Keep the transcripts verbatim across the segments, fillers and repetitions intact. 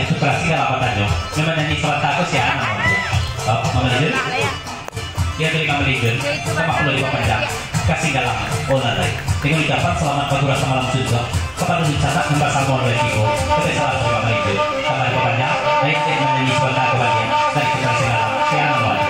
Putra Singgala batanyo, nan manyanyi sabanta ko sia namo dia? Oh, Mama Lijun? Dia dari Mama Lijun, sama pulo di Papanjang, ka Singgalang, oh lalai. Dengan ucapan selamat bagurau samalam suntuak, kapado dunsanak nan basamo dua tigo, tapi salam dari Mama Lijun, sama di Papanjang, baik dia manyanyi sabanta ko bagian, dari Putra Singgala, sia namo dia?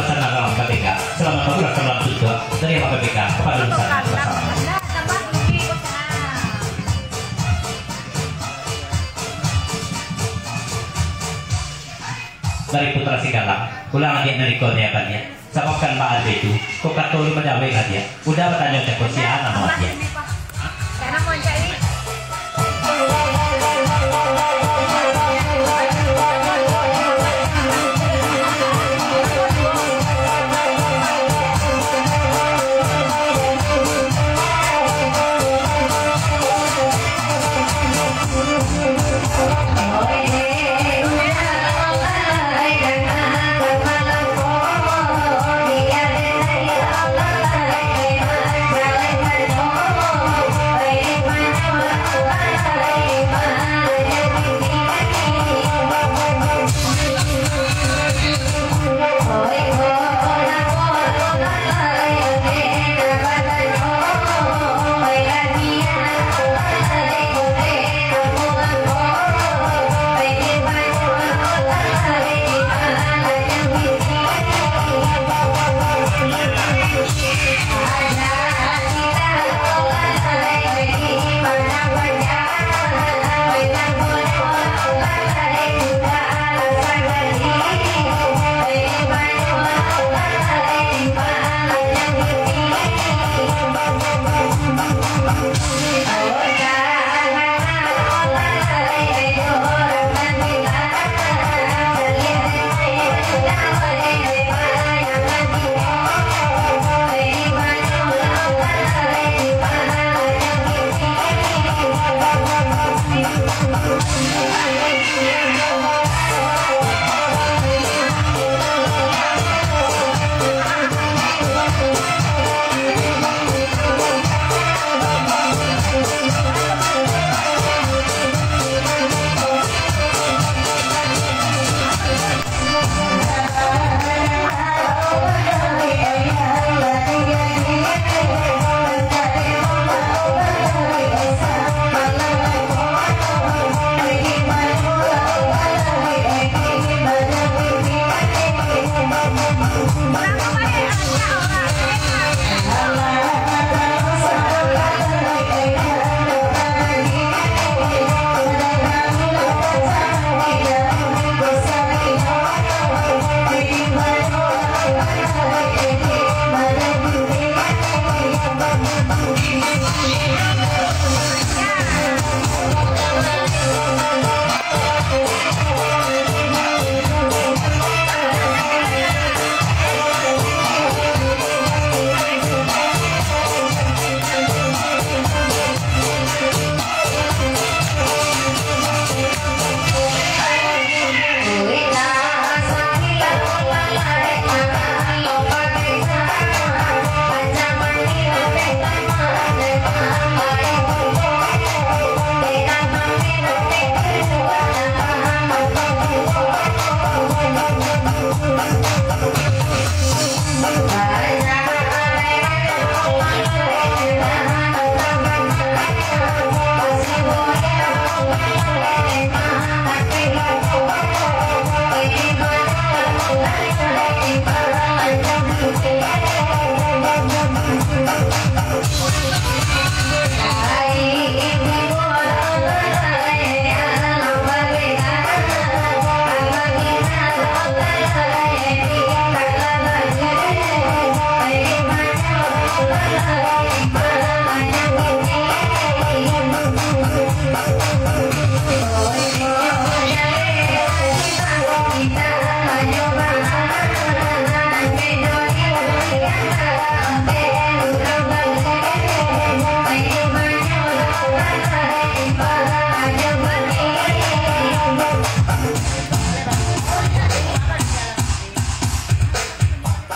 Selamat pagi, Pak Beka. Selamat pagi, Pak Beka. Kepada Nusantara bersama. Dari Putra Singgala, pulang adiak dari kau ni, abang, ya. Sababkan baa tu, kok kato lu manjawek lah, adiak. Uda batanyo cako sia namo adiak.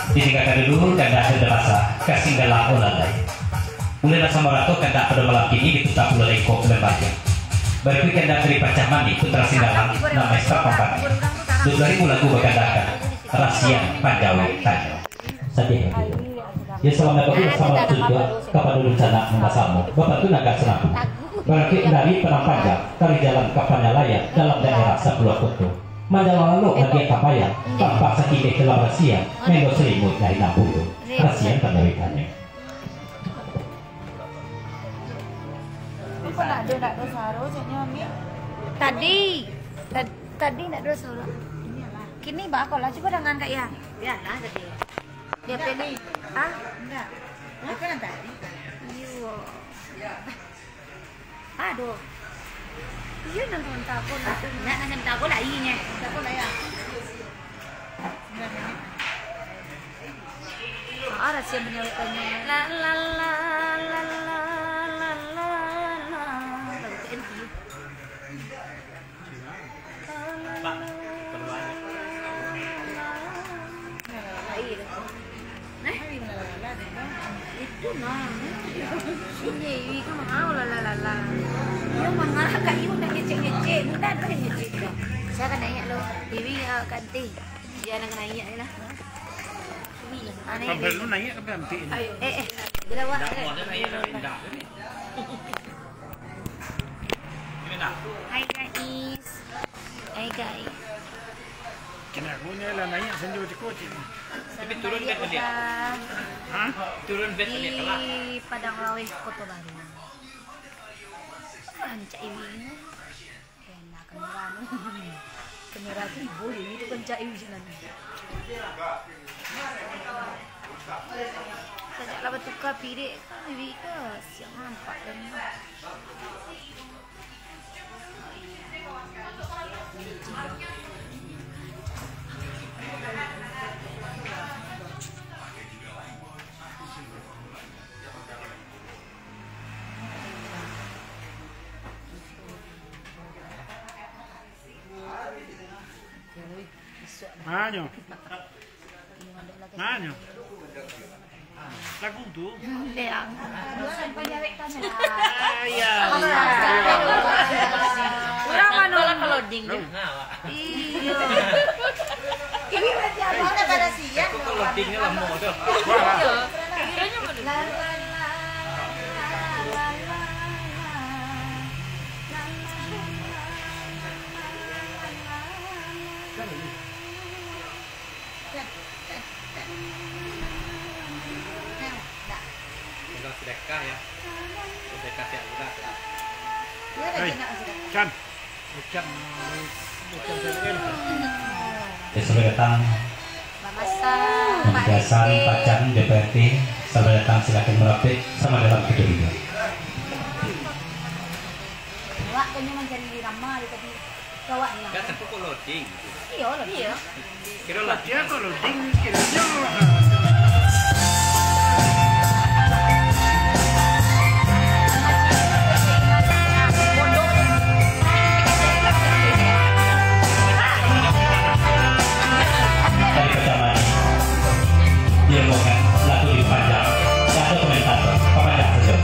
Ditinggakan dulu kandak Raja Basa, ka Singgalang Olalai. Bulan Samarato kandak pado malam kini diputa pulo lengkok lembaga. Barikuik kandak dari Pacah Mandi, Putra Singgalang, nan maesta pambangkik. Duo puluah ribu lagu bagandakan, Rasian Panjawek Tanyo. Sadih hati. Ya, salamat bagus sama juga kapado rencana mambasamo. Bapak tu naga senapung. Barangkek dari Padang Panjang, dari jalan ka Panalayan, dalam daerah Sapuluah Koto. Manjalang lalok hadiah kapayang, tampak sakiteh dalam rasian, melo salimuik dari lampu tu. Rasian Panjawek Tanyo. Kok nak ado, nak ado suaro, caknyo, Amik? Tadi. Tad-, tadi nak ado suaro. Kini baa ko lah, cubo dangan, Kak, ya. Bialah tadi. Dia pilih. Ah? Enggak. Hah? Itu yang tadi. Iyo. Aduh. Iyo, nan takon itu. Nak, nan takon lah, inyo. Takon lah, ya. Ah, rasia manyawaikannyo. La, la, la, la, la, la, la, la. Lagu K N T. Pak, keluar. Air. Nah. Itu nah. Ini, ini kan mau lah, lah, lah, lah. Dia marah kat you, nak ngecek-ngecek. Minta dah ngecek dah. Saya akan naik lo. Dewi, ah, ganti. Dia nak naik je lah. Aneh. Sampai lu naik, sampai nanti ini. Eh, eh. Dia dah buat. Dah buat, dah naik, dah pindah. Hai, guys. Hai, guys. Kena punya lah naik sanjo ciko cik. Tapi turun bed balik. Hah? Turun bed balik lah. Di Padang Laweh, Koto Baru. Rancak ini. Enak kamera. Kamera tu ibu ini tu rancak ini sinan. Sajak lah batuka pirik kan, ibu ke siang nampak dan Manyo? Manyo? Lagu tu. Leang. Ah, iya. Urang mano? Loading. Iyo. Ini berarti apa? Udah pada siang. Aku loadingnya lama tu. Iya. Kiranya mana? Kalau sedekah ya. Sedekah siap juga. Hei, Chan. Ucap, ucap. Ya, selamat datang. Mamasan, Pak Biasan, R T. Pacan, D P R T, selamat datang, silakan merapat sama dalam kedua. Awak kena mencari irama dari tadi. Kawak ni lah. Dah tentu kok loading. Iyo, loading. Iyo. Kira lah. Dia kok loading, kiranyo. Dari pertama ni, dia mau kan, lagu dipanjang. Satu komentator, papanjang saja.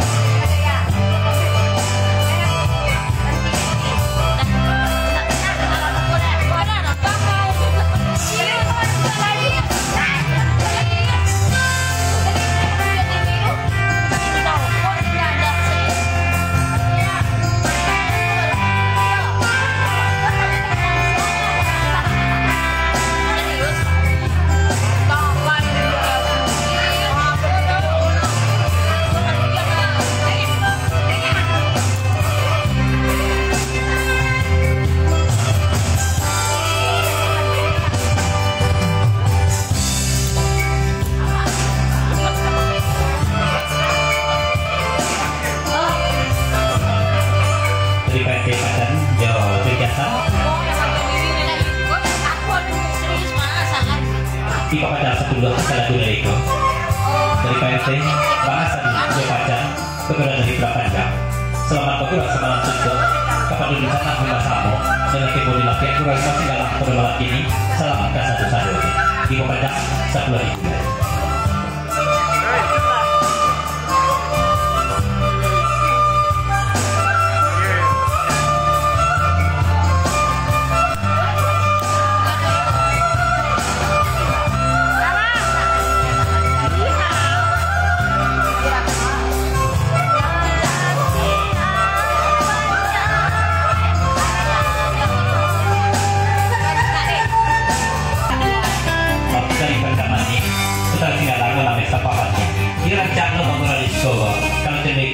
Dari Pak R T Pacan, jo, jo jasa. Di Papajar sepuluh, salah dunia itu. Dari Pak R T, bahasan jo Pacan, kepada dari Prapanjang. Selamat bergerak semalam suntuk. Kapado di sana hamba samo, dengan timbul di lapiak kurang masih dalam pada malam ini. Salam ka satu-satu. Di Papajar sepuluh ribu.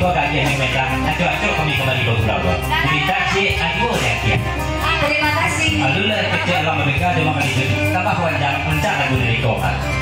Ko ka agiah nyo mantah, acok-acok kami kambali bagurau. Mintak ciek aduo nyo agiah. Terima kasih. Adulah kecek alam merdeka, cuma kami tu. Tambah panjang, rancak lagu dari ko, ha.